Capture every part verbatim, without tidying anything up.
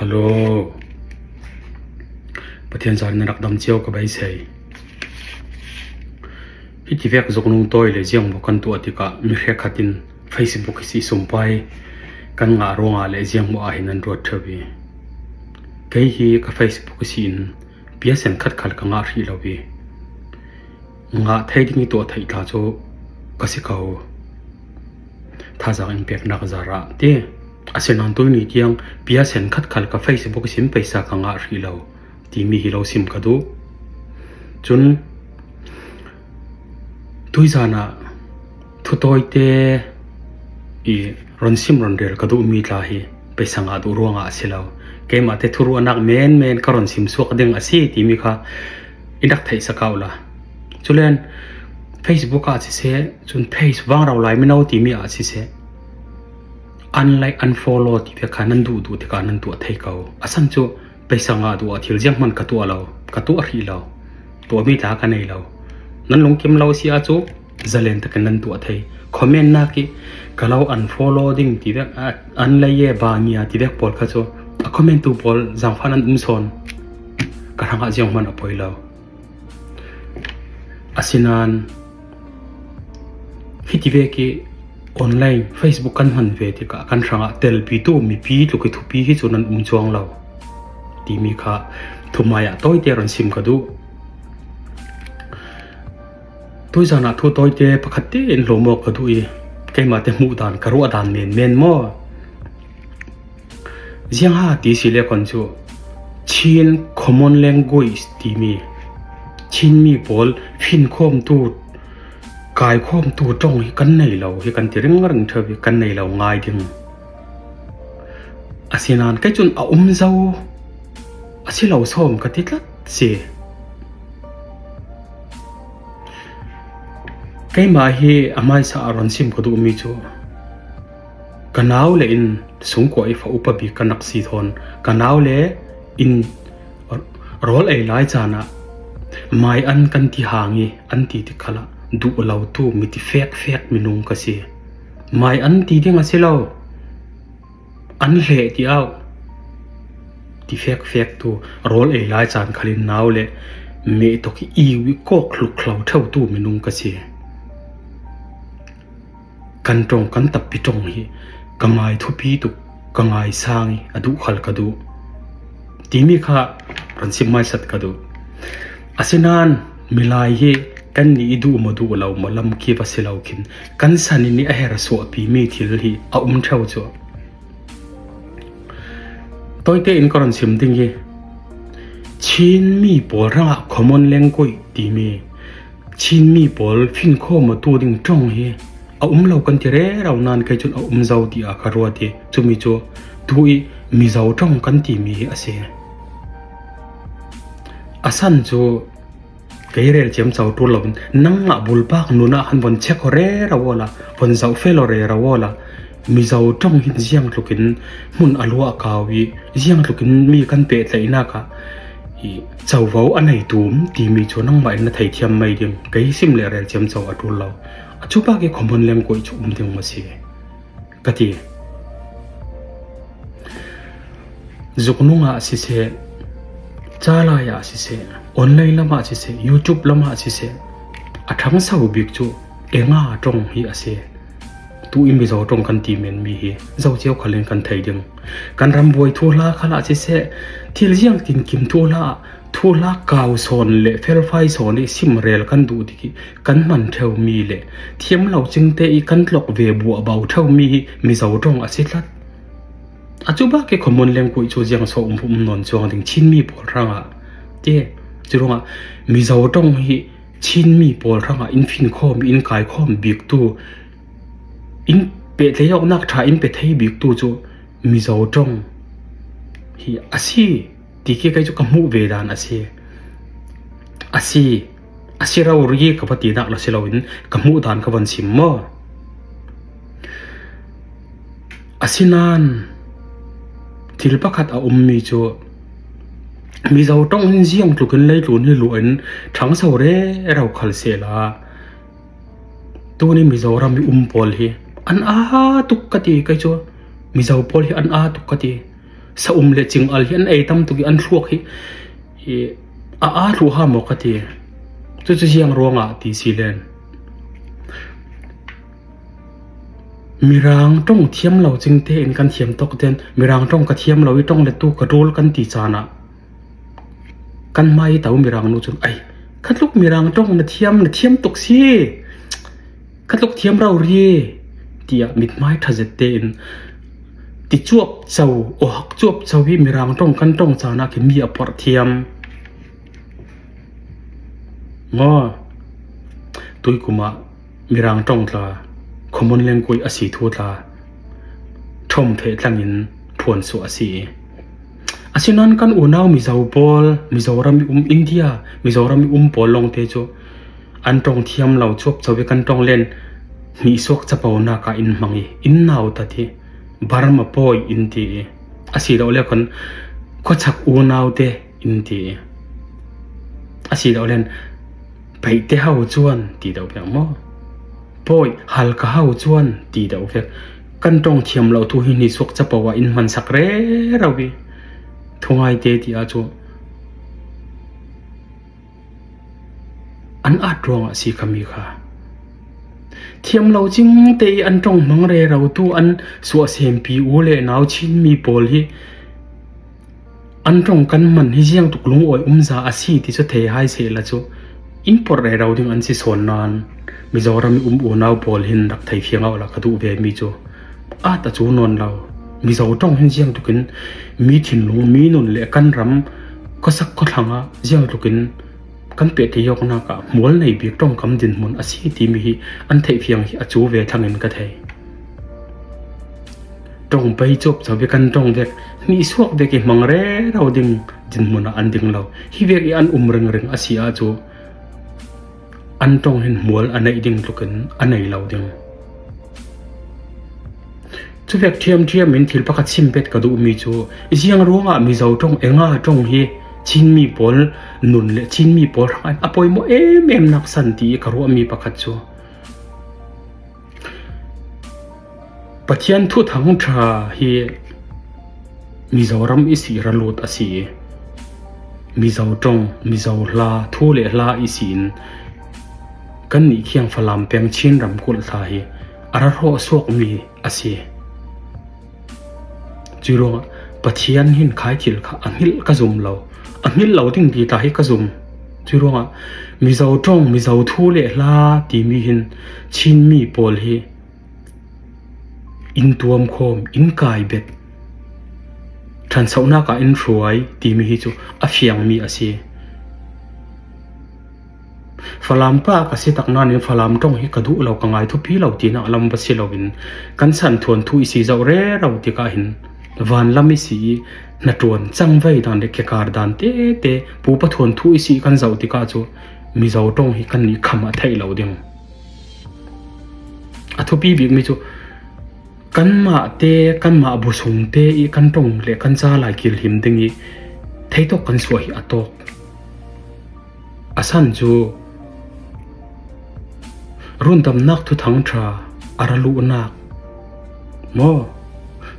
Hello. Pathian zan na rak dam cio ka beisei. Hiti vek zuk nung tawi le ziang maw kan tuah tikah mi hrekkhat in Facebook hi si sumpai kan ngah ruangah le ziang maw ah hin an ruat ṭheu hi. Kei hi ka Facebook hi si in piasen khat khal ka ngah hrih lo hi. Ngah thei ding i tuah theih tla cu ka si ko. Thazang in peknak zarah ti. Asinain tuini tiang piasen khat khal ka Facebook hi si in paisa ka ngah hrih lo timi hi lo sim ka duh. Cun tuizan ah thutawite i ron sim ron rel ka duhmi tla hi paisa ngah duh ruangah a si lo. Keimahte thuruahnak menmen ka ron sim suak ding a si timi kha i rak theih sak uh la. Culen Facebook ah siseh, cun page Vangrau Lai Mino timi ah siseh, unlike, unfollow ti vek kha nan duh duh tikah nan tuah thei ko. A san cu paisa ngah duh ah thil zianghman ka tuah lo, ka tuah hrih lo, tuahmi tla ka nei lo. Nan lungkim lo si ahcun zalen takin nan tuah thei. Comment nak i ka lo unfollow ding ti vek, a, an lei e ba ngia ti vek pawl kha cu a comment tu pawl zangfah nan um sawn. Ka hrangah zianghman a poi lo. Asinain hiti vek i online, Facebook kan hman ve tikah kan hrangah telpitu mipi tluk i thupi hi cu nan um cuang lo timi kha thumai ah tawite ron sim ka duh. Tuizan ah thu tawite pakhat tein hlawm awk ka duh i keimahte hmuh dan ka ruah dan menmen maw? Ziangha ti si le khan cu Chin Common Language timi Chinmi pawl finkhawmtu, kaikhawmtu ṭong hi kan nei lo hi kan ti ringring ṭheu hi kan nei lo ngai ding. Asinain kei cun a um zo a si lo sawm ka ti tlat si. Keimah hi a hmaisa a ron sim ka duhmi cu ka nau le in sungkua i fa upa bik ka nak si thawn ka nau le in rawl ei lai caan ah mai an kan ti hang i an ti tik khalah duh lotu mi ti fekfek minung ka si. Mai an ti ding a si lo, an hleh ti au ti fekfek tu rawl ei lai caan khalin nau le meh tuk i iu i kawk hluk hlo ṭheutu minung ka si. Kan ṭong, kan tappi ṭong hi ka ngai thupi tuk, ka ngai sang i a duh khal ka duh timi kha ron sim hmaisat ka duh. Asinain milai hi kannih i duh maw duh lo maw lam kip a si lo khin kan san in i a her suahpi mi thil hi a um ṭheu cu. Tawite in ka ron sim ding hi Chinmi pawl hrangah common language timi Chinmi pawl finkhawm a tu ding ṭong hi a um lo kan ti rero nain kei cun a um zo tiah ka ruat i cumi cu tu i Mizo ṭong kan timi hi a si. A san cu kei rel ciamco ṭul loin nangmah bulpak nun ah khan von check aw rero awla von zoh fel aw rero awla Mizo ṭong hin ziangtlukin hmun a luah kau i ziangtlukin mi kan pehtlaihnak ah i covo a nei tum timi cu nangmah in na theithiam mai ding. Kei sim le rel ciamco a ṭul lo. A cupak i common language cu um ding maw si? Ka ti. Zuknung ah siseh, calai ah siseh, online lamah siseh, YouTube lamah siseh, a ṭhangso bik cu enga ṭong hi a si. Tu i Mizo ṭong kan ti menmi hi zo cio khalin kan thei ding. Kan rambuai thuhla khalah siseh, thil ziang tinkim thuhla ah thuhla kau sawn le felfai sawn i simrel kan duh tik i kan hman ṭheumi le thiam lo cingte i kan tlok ve buahbau ṭheumi hi Mizo ṭong a si tlat. A cupak i common language cu ziang so um um nawn cuang ding Chinmi pawl hrangah ti. Curuangah Mizo ṭong hi Chinmi pawl hrangah in finkhawm, in kaikhawm biktu, in pehtlaih awknak ṭha in pe thei biktu cu Mizo ṭong hi a si. Ti khi kei cu ka hmuh ve dan a si. A si, a si rori ka va tinak la si loin ka hmuh dan ka van sim maw? Asinain thil pakhat a ummi cu Mizo ṭong in ziangtlukin leitlun hi luah in ṭhangso rero khal sehla tuni Mizoram i um pawl hi an aa tuk ka ti, kei cu Mizo pawl hi an aa tuk ka ti. Sa um le cing al hi an ei tam tuk i an thluak hi, i, a, a thluh ha maw ka ti. Chu chu ziang ruangah ti si len. Mirang ṭong thiam lo cingte in kan thiam tawk ten, Mirang ṭong ka thiam lo i ṭong le tu ka rul kan ti caan ah kan hmai i tau Mirang nu cun, "Ai, ka tluk Mirang ṭong na thiam, na thiam tuk si. Ka tluk thiam rau ri," tiah mithmai ṭha zet tein ti cuap co, aw hak cuap co hi Mirang ṭong kan ṭong caan ah khin mi a porh thiam. Maw, tuikum ah Mirang ṭong tla, common language a si thu tla, ṭhawm theh tlangin phuan suah a si. Asinain kan unau Mizo pawl, Mizoram i um India, Mizoram i um pawl lawngte cu an ṭong thiam lo cuap co i kan ṭong len hnihsuak caponak ah in hmang i, in nau ta ti, Burma pawi in ti i, a si lo le kan khuachak unaute in ti i, a si lo len Paite ho cuan ti deuh piang maw? Pawi Halka ho cuan ti deuh vek. Kan ṭong thiam lo thu hi hnihsuak capo ah in hmansak rero i, thungaite ti ah cu an at ruangah si kha mi kha. Thiam lo cingte i an ṭong hmang rero tu an suahsempi u le nau Chinmi pawl hi an ṭong kan hman hi ziang tuk lungawi umza a si ti cu thei hai sehla cu in porh rero ding an si sawn nain Mizoram i um unau pawl hin rak thei fiang awla ka duh ve mi cu at a cu nawn lo. Mizo ṭong hin ziang tukin mi thinlung, mi nun le kan ram khuasak khuathlang ah ziang tukin kan pehte yawknak ah hmual nei bik ṭongkam dinhmun a si timi hi an theih fiang hi a cu ve thlangin ka thei. Ṭong pei cuap co i kan ṭong vek, hnihsuak vek i hmang rero ding dinhmun ah an ding lo. Hi vek i an um ringring a si ah cu an ṭong hin hmual a neih ding tlukin a nei lo ding. Cuvek ṭhiamṭhiam in thil pakhat sim bet ka duhmi cu, ziang ruangah Mizo ṭong, enga ṭong hi Chinmi pawl nun le Chinmi pawl hrangah a pawimawh em em nak san ti i ka ruahmi pakhat cu, Pathian thuthang ṭha hi Mizoram i si ra lut a si i, Mizo ṭong, Mizo hla, thu le hla i si in kannih khiang Falam peng Chin ramkulh hla hi a ra hrawh suakmi a si. Cuih ruangah Pathian hin khai thil kha a hngilh ka zum lo, a hngilh lo ding ti ta hi ka zum. Cuih ruangah Mizo ṭong, Mizo thu le hla timi hin Chinmi pawl hi in tuamkhawm, in kai bet, ṭhansohnak ah in hruai timi hi cu a fiangmi a si. Falam pa ka si tak nain Falam ṭong hi ka duh lo, ka ngai thupi lo tinak lam va si loin kan san thuanthu i si zoh rero tikah hin vanlam i si i hnaṭuan cangvei dan le kekar dan tete pupa thuanthu i si i kan zoh tikah cu Mizo ṭong hi kannih kham a theih lo ding. A thupi bikmi cu kanmah te, kanmah busung te i kan ṭong le kan ca lai kilhim ding i theitawk kan suah hi a tawk. A san cu rundamnak thuthang ṭha a ra luhnak maw,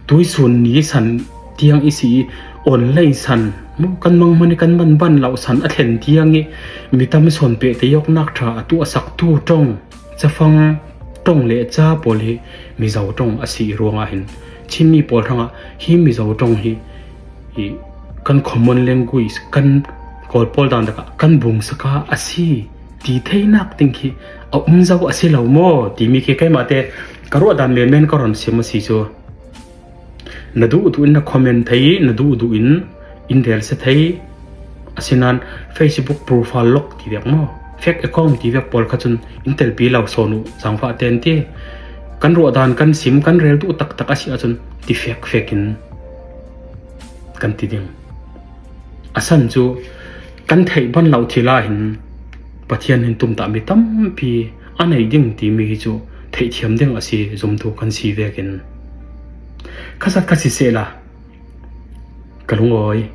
tuisun ni san tiang i si i online san maw, kan manghmun i kan manban lo san a thlen tiang i mi tam sawn pehte yawknak ṭha a tuahsaktu ṭong, cafang ṭong le ca pawl hi Mizo ṭong a si i ruangah hin Chinmi pawl hrangah hi Mizo ṭong hi i kan common language, kan Kawl pawl dan takah kan bungsaka a si ti theinak ding khi a um zo a si lo maw timi khi keimahte ka ruah dan menmen ka ron sim a si cu. Na duh duh in na comment thei, na duh duh in in rel sia thei. Asinain Facebook profile lock ti vek maw, fake account ti vek pawl kha cun in telpi lo sawn uh, zangfah ten ti. Kan ruah dan kan sim, kan rel duh taktak a si ahcun ti fek fek in kan ti ding. A san cu kan theih ban lo thil ah hin Pathian hin tumtahmi tampi a nei ding timi hi cu theihthiam ding a si zumtu kan si vekin khazat kha sisehla ka lungawi